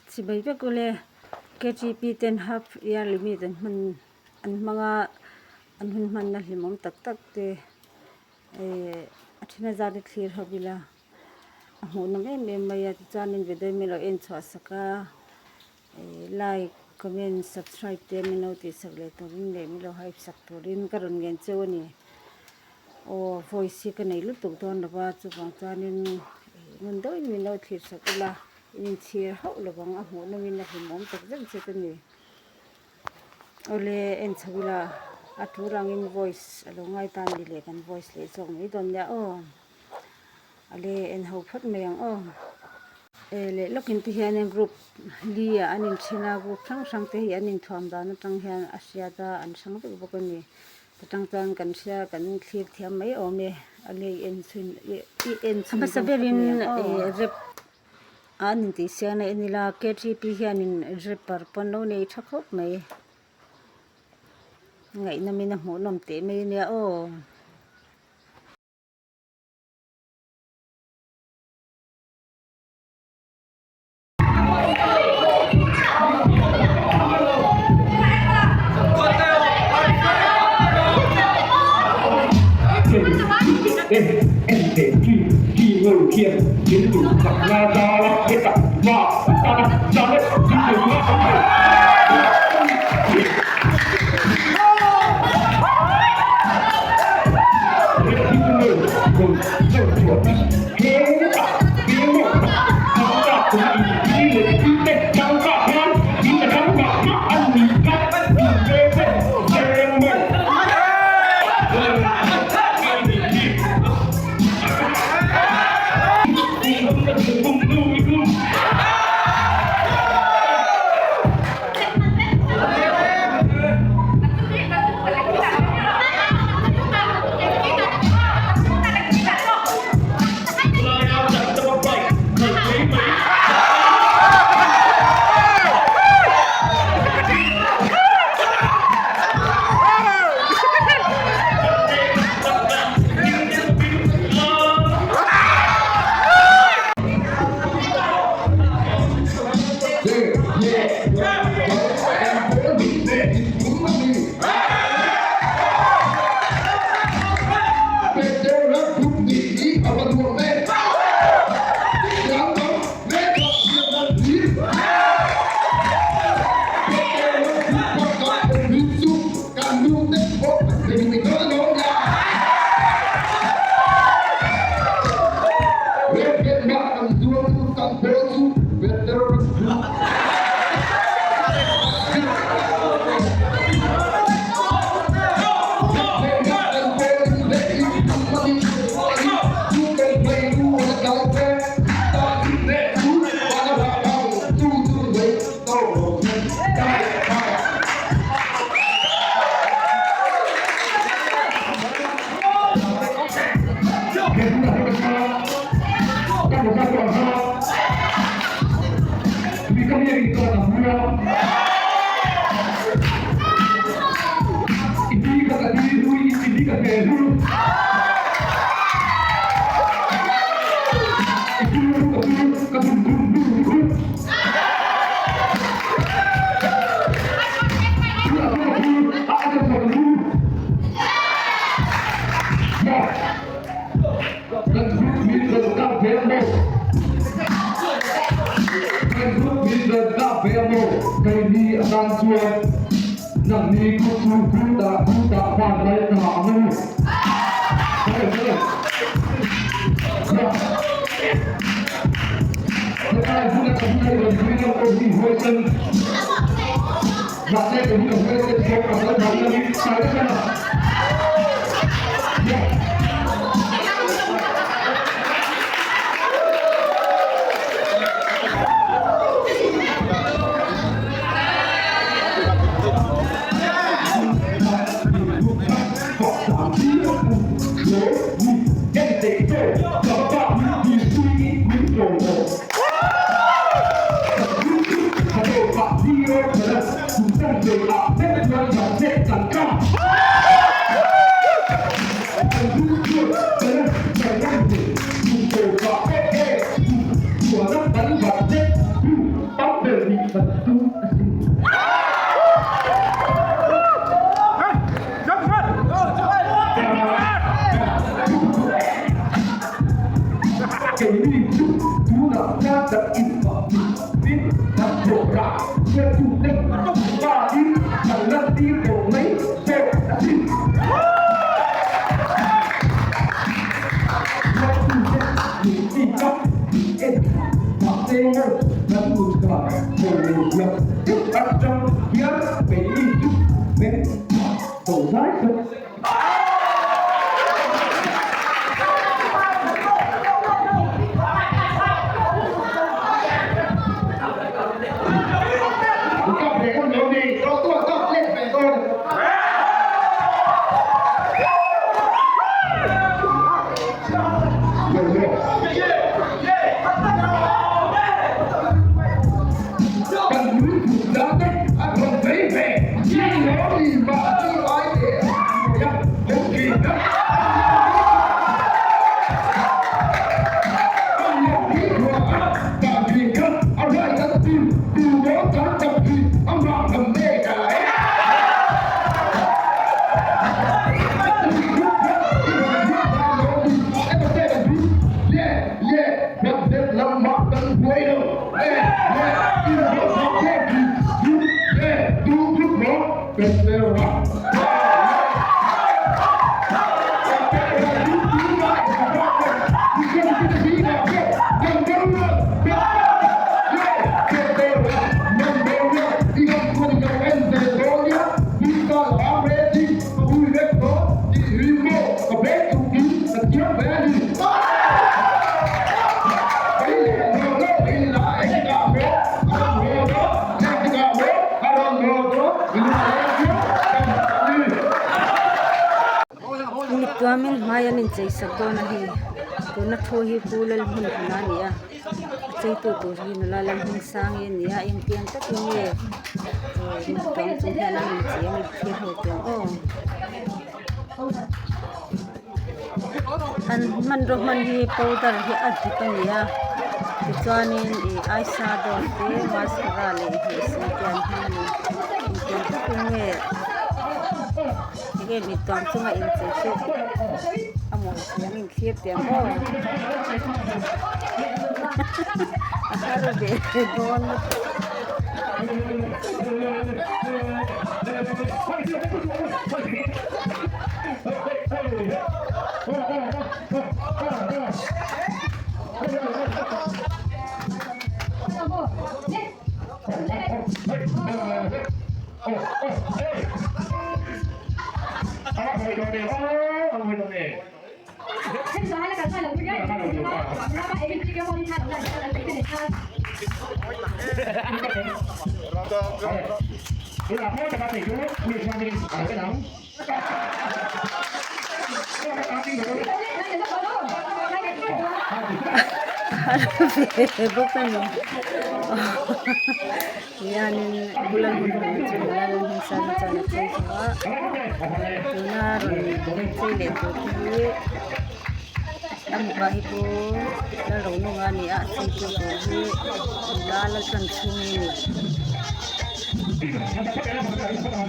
Chibai vek ule KTP ten half yearly meet an hman an hmang a an hun hmanna hlimawm tak tak te ehh a then a zat hi thlir ho ila a hmuhnawm em em mai a tichuanin video min lo en chhuah sak a ehh like comment subscribe te min lo tih sak leh turin leh min lo hype sak turin ka rawn ngen cheu a ni aw voice hi ka nei lutuk dawn lo va chuvang chuanin ngun deuhin min lo thlir sak ula. Inchhir hauh lovang a hmuh nawmin a hlimawm tak zet zet a ni. Awle en chho ila a tul angin voice a lo ngai ta a ni leh kan voice leh zawk mai dawn nia aw. Awle en ho phawt mai ang aw. E leh lawkin te hianin group li ah an inthen a group hrang hrang te hi an inthuam dan atang hian a hriat a an hrang vek bawk a ni. Ta tang chuan kan hria kan thlir thiam mai awm e a lei en chhun i en chhun hmasa berin rep a an intih sian a en ila K_T_P hianin rapper pawn lo nei tha khawp mai ngaihnawmin a hmuhnawm teh mai ania aw. kan tum asin. Keini chu tunah hian kan inpahnih tin kan thawh rah hriattute pain kan lantir tawh mai zawk asin. Hriattute min ti tak min en mahse ngawt kan nun dan haw lo deuh atang hian keini chu men tho zai zai. Mituamin hmai an inchei sak dawn a hei tuna thu hi Pu Lalhmunhuna a ni a a cheitu tur hi nula Lalhmingsanga a ni a engtiang takin nge mituam chung hian an inchei ang i thlir ho teh ang aw. An hmanraw hman hi powder hi a dip a ni a tichuanin ih eyeshadow te mascara leh hnawihsen te an hmang a ni engtiang takin nge enge mituam chunga inchei chu a mawi thei ang inthlir teh ang aw a har ve dawn lutuk. Ve bawk a ni hianin bula hmun hmun chu nula lan hmun sang chuan a chei zo a tuna rawn chei leh tur te hi a mipa hi chu Lalrohnunga a ni a a cheitu tur hi nula Laltlanchhungi a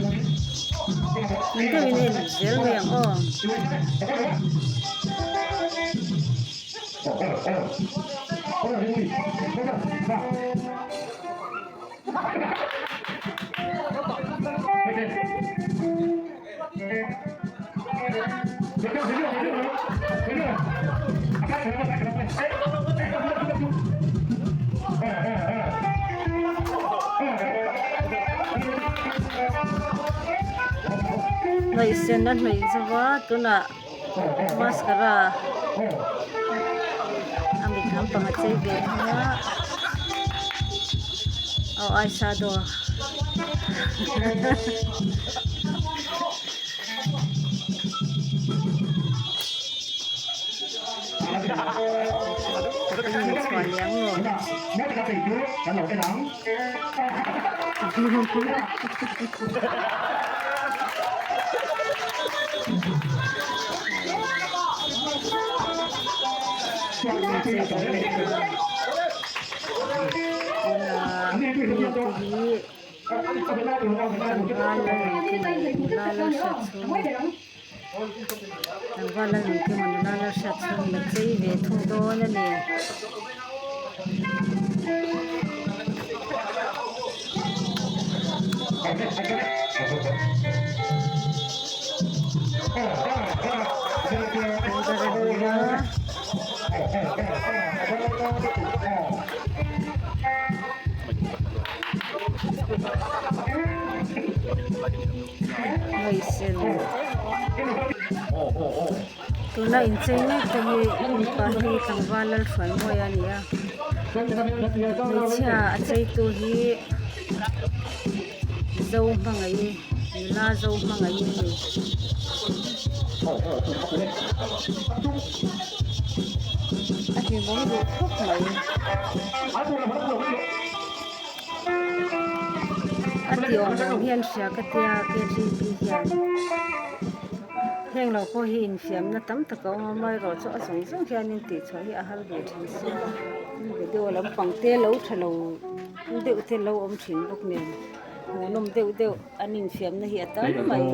ni. Ngun deuhin a inhmu zel mai ang aw. Hnawihsen a hnawih zo va tunah mascara a mit lampang a chei ve thung a aw eyeshadow. Hei te hi tlangval lalnunkim leh nula lalhriatchhungi tlangval lalnunkim a nula lalhriatchhungi a chei ve thung dawn a ni. Order a ni a. Ngaihsen tuna inchei mek te hi mipa hi tlangval Lalhruaimawia a ni a hmeichhia a cheitu hi zo hmangaih nula zo hmangaih a ni. A hlimawm duh khawp mai. A ti awm awm hian hria ka tia KTP hian heng lo pawh hi infiamna tam tak a awm a amaherawhchu a zawng zawng hianin tihchhuah hi a har ve thin sia video lampang te lo tha lo deuh te lo awm thin bawk nen hmuhnawm deuh deuh an infiamna hi a tam mai.